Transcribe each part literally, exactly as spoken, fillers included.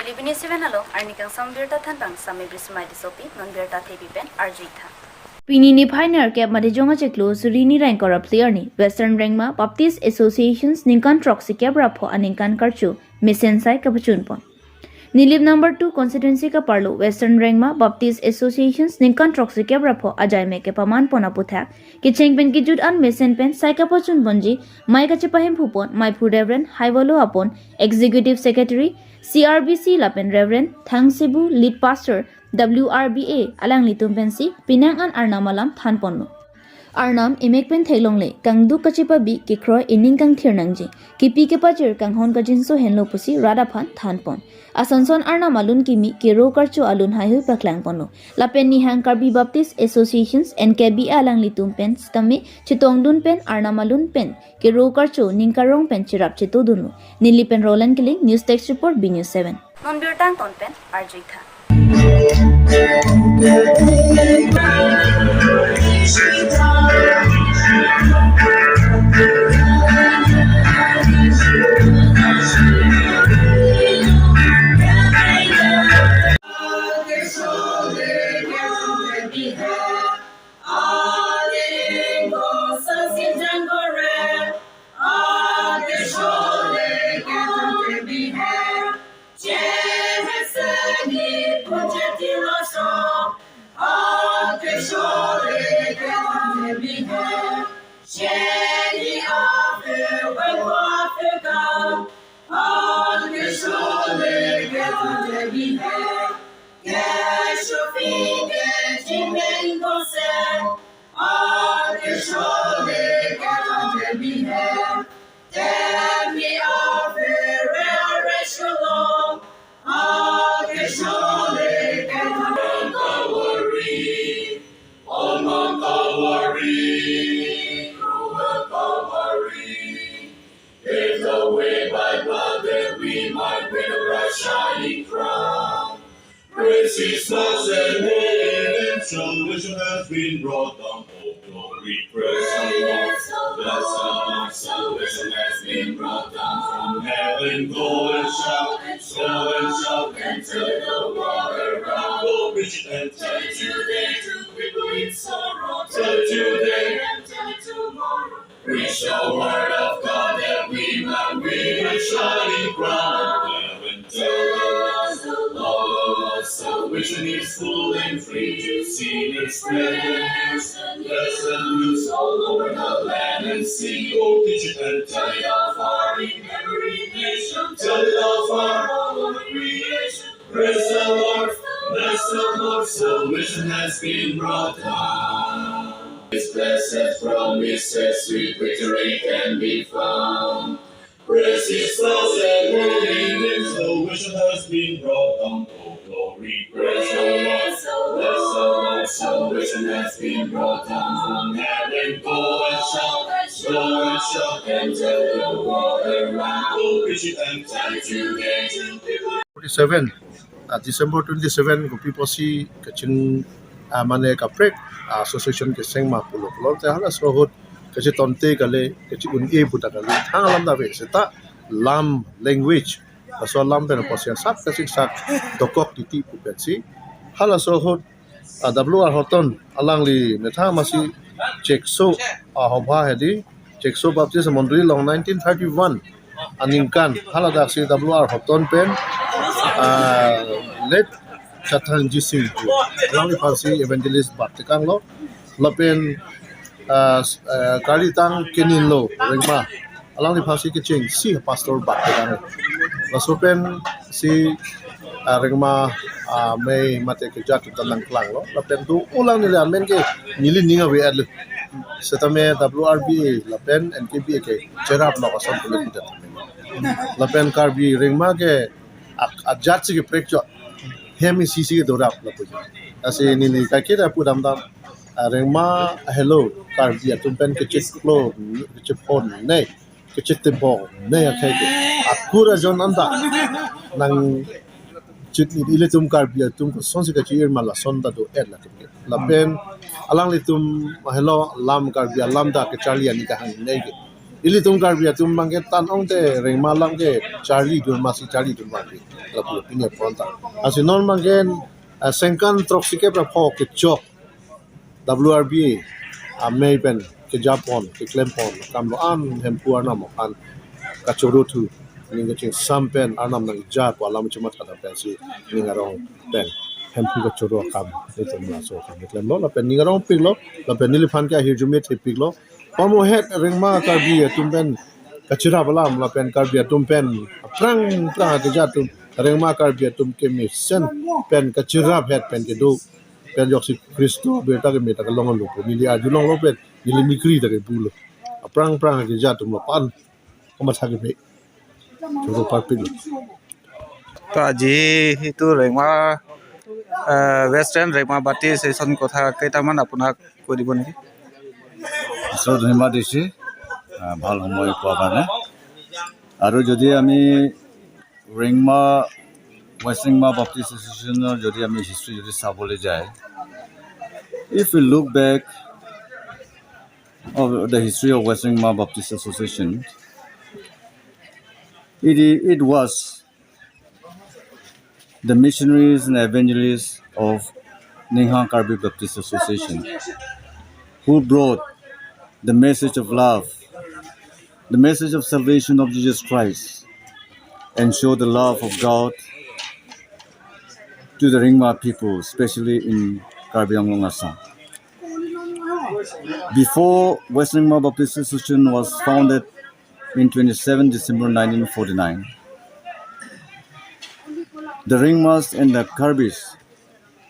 Neli B News seven along arni kangsam birta thanpang Sami Brismai Tissopi, non birta thepi pen arju-ik tha. Pini niphai nerkep Matijong achiklo suri ni ra ingkoi ra phli arni Western Rengma Baptist Associations ningkan throksikep ra pho aningkan karcho mesen sai kapachunpon. Nilip number two constituency kaparlo Western Rengma Baptist Associations ningkan throksikep ra pho ajaimek kepamanpon aputhak kecheng pen kejut an mesen pen sai kapachunponji mei kachepahem phupon meiphu Reverend Haivolo Apon, Executive Secretary C R B C lapen Reverend Thangsebu, Lead Pastor W R B A, alanglitum pensi penang an Arnam alam thanponlo. Arnam emek pen theklongle, kangduk kachepabi kekroi ening kangthir nangji, kipi kepajir kanghon kajinso henlo pusi rat aphan thanpon. Ason son Arnam alun kimi kero karcho alun haihui paklangponlo. Lapen nihang Karbi Baptist Associations N K B alanglitum pen sitame chetongdun pen Arnam alun pen kero karcho ning karong pen cherap chetodunlo. Neli pen Roland Killing, News Desk Report, B News seven. Non birta angton pen arju-ik tha. Paved the way by blood that we might win a bright shining crown. Praise his mercy and salvation has been brought down. Oh, glory, praise the Lord. Bless the Lord, salvation has been brought down from heaven. Go and shout, go and shout, and tell the world around. Go preach it and tell it today to people in sorrow. Tell it today and tell it tomorrow. Preach the word of God that we might win a shining crown. Heaven tell us the Lord, salvation is full and free to sinners. Spread the news and bless the news all over the land and sea. Go teach it and tell it afar in every nation. Tell it afar all over creation. Praise the Lord, bless the Lord, salvation has been brought down. His blessed promises, sweet victory can be found. Praise his blessed holy name, salvation has been brought down. Oh, glory, praise the Lord, bless the Lord, salvation has been brought down from heaven. Go and shout, go and shout, and tell the world around. Go preach it and tell it today to people. Forty-seven, ah, December twenty-seven, kopi pusi kaching, ah, mane kaprek, ah, association kecheng ma pulo pulo te halaso ahut kachetonte kali, kache-un-e pu ta kali, thang alam ta ave, seta lam, language, laso alam pen pusi sap kachingsak dokok titi pu pensi halaso ahut, ah, W R Horton alangli methang masi Chekso, ah, hobha hedi, Chekso Baptist Mondoli along nineteen thirty-one aningkan haladak si W R Horton pen, ah, late Chathang Jising pu alangliphan si evangelist bat tekanglo, lapen, ah, s-, ah, Karli Tang Keninlo Rengma alangliphan si kecheng si pastor bat tekanglo. Laso pensi, ah, Rengma, ah, mei mate kejat atum ta nangklanglo. Lapen do-o lang neli amen ke neli ning ave-etlo. Setame W R B A lapen N K B A ke cherap lo ason pulo kita. Lapen Karbi Rengma ke ak-, ajat si keprek chot. Hem isi si dorap lapu. Lasi neli kaiketa pudam dam, ah, Rengma ahelo Karbi atum pen kechiklo, kechephonei, kechitibonei akhei ke akur ajon anta nangchit ni ilitum Karbi atum kosonsi kachi-ir ma lason ta do-et latum ke. Lapen alanglitum ahelo lam Karbi alam ta kecharli ani kahangnei ke. Ilitum Karbi atum abangke tan ong te rengma alam ke charlidun, masi charlidun abangke. Lapu pine pon ta. Lasi non abangke, ah, sengkan throksi kep ra pho kechok W R B A amei pen kejapon, keklempon, kam lo an Hemphu Arnam aphan kachoro thu, ning kachingsam pen Arnam nangja pu alam chuma thata pensi ning arong pen Hemphu kachoro akam, itum laso akam klemlo, lapen ning arongpiklo, lapen neliphan ke ahirjume thepiklo. Pamohet rengma Karbi atum pen kachirap alam, lapen Karbi atum pen aphrang aphrang akejat atum, rengma Karbi atum kemesen pen kachirap het pen kedo pen joksi Khristo abirta keme ta kelong lo pu neli arjulonglo pen neli mikri ta kepulo. Aphrang aphrang akejat atum lapu-an kamatha kepe choro parpiklo. তো আজি সেইটো ৰেংমা, আহ, ৱেষ্টাৰ্ণ ৰেংমা বাটি ছেছন কথা কেইটামান আপোনাক কৈ দিব নেকি? ঈশ্বৰ ধন্যবাদ দিছে, আহ, ভাল সময় পোৱাৰ কাৰণে। আৰু যদি আমি ৰেংমা, ৱেষ্ট ৰেংমা বাপ্টিষ্ট এছ'চিয়েশ্যনৰ যদি আমি হিষ্ট্ৰী যদি চাবলৈ যায়, if we look back of the history of West Rengma Baptist Association, it, it was the missionaries and evangelists of Ningha Karbi Baptist Association who brought the message of love, the message of salvation of Jesus Christ, and showed the love of God to the Rengma people, especially in Karbi Anglong, Assam. Before West Rengma Baptist Association was founded in twenty-seven December nineteen forty-nine, the Rengmas and the Karbis,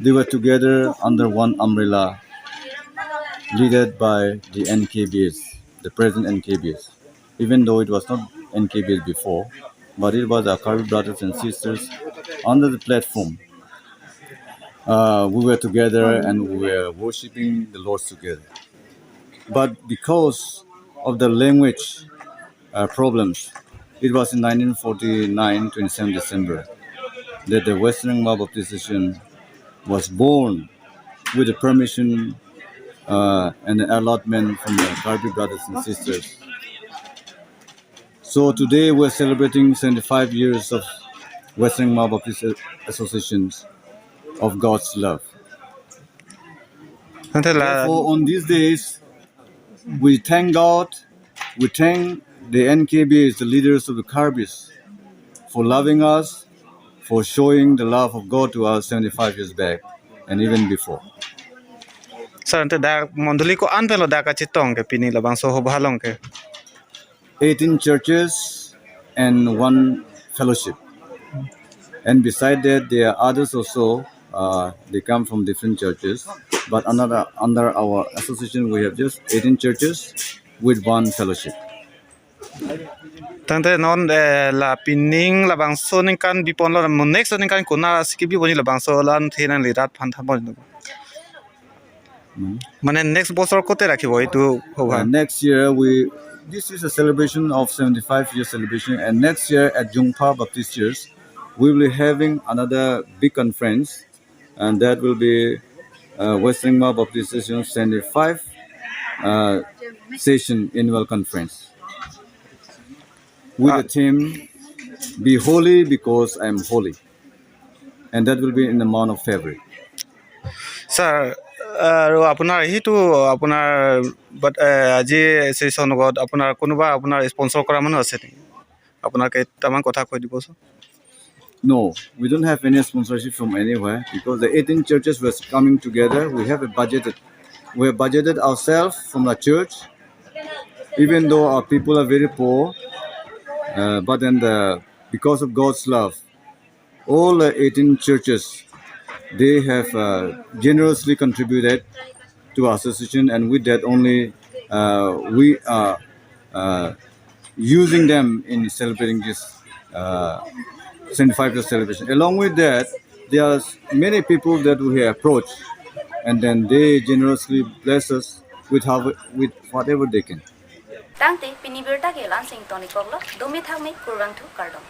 they were together under one umbrella, led by the N K B S, the present N K B S. Even though it was not N K B S before, but it was our Karbi brothers and sisters under the platform. Uh, we were together and we were worshiping the Lord together. But because of the language, uh, problems, it was in nineteen forty-nine, twenty-seven December, that the West Rengma Baptist Association was born with the permission, uh, and the allotment from the Karbi brothers and sisters. So today we're celebrating seventy-five years of West Rengma Baptist Associations of God's love. Thank you, la. Therefore, on these days, we thank God, we thank the N K B S, the leaders of the Karbis, for loving us, for showing the love of God to us seventy-five years back and even before. Sir, ante dak mondoli ko-an pen lo dak kachetong ke pini labangso hobha along ke? Eighteen churches and one fellowship. And beside that, there are others also. Uh, they come from different churches, but under, under our association, we have just eighteen churches with one fellowship. Tangte non, eh, la pining labangso ningkan biponlo, mo next ningkan konatsi kebi pon labangso la-an the nanglirat aphan than pon. Hmm. Mane next bosor kote rakhibo itu, uh, hobha? Next year we, this is a celebration of seventy-five year celebration, and next year at Jungpha Baptist Church, we will be having another big conference, and that will be, uh, West Rengma Baptist Association seventy-five, uh, session annual conference with the theme, "Be holy because I am holy." And that will be in the month of February. Sir, আৰু আপোনাৰ সেইটো আপোনাৰ, but, এ, আজি ছেছন আগত আপোনাৰ কোনোবা আপোনাৰ স্পন্সৰ কৰা মানুহ আছে নেকি? আপোনাৰ কেইটামান কথা কৈ দিবচোন। No, we don't have any sponsorship from anywhere because the eighteen churches were coming together. We have a budgeted, we have budgeted ourselves from the church, even though our people are very poor, uh, but then the, because of God's love, all the eighteen churches, they have, uh, generously contributed to our association, and with that only, uh, we are, uh, using them in celebrating this, uh, seventy-five year celebration. Along with that, there are many people that we have approached, and then they generously bless us with how, with whatever they can. Tangte pini birta ke la-ansi ingtonikoklo, domi thakmi, kurvangthu, kardom.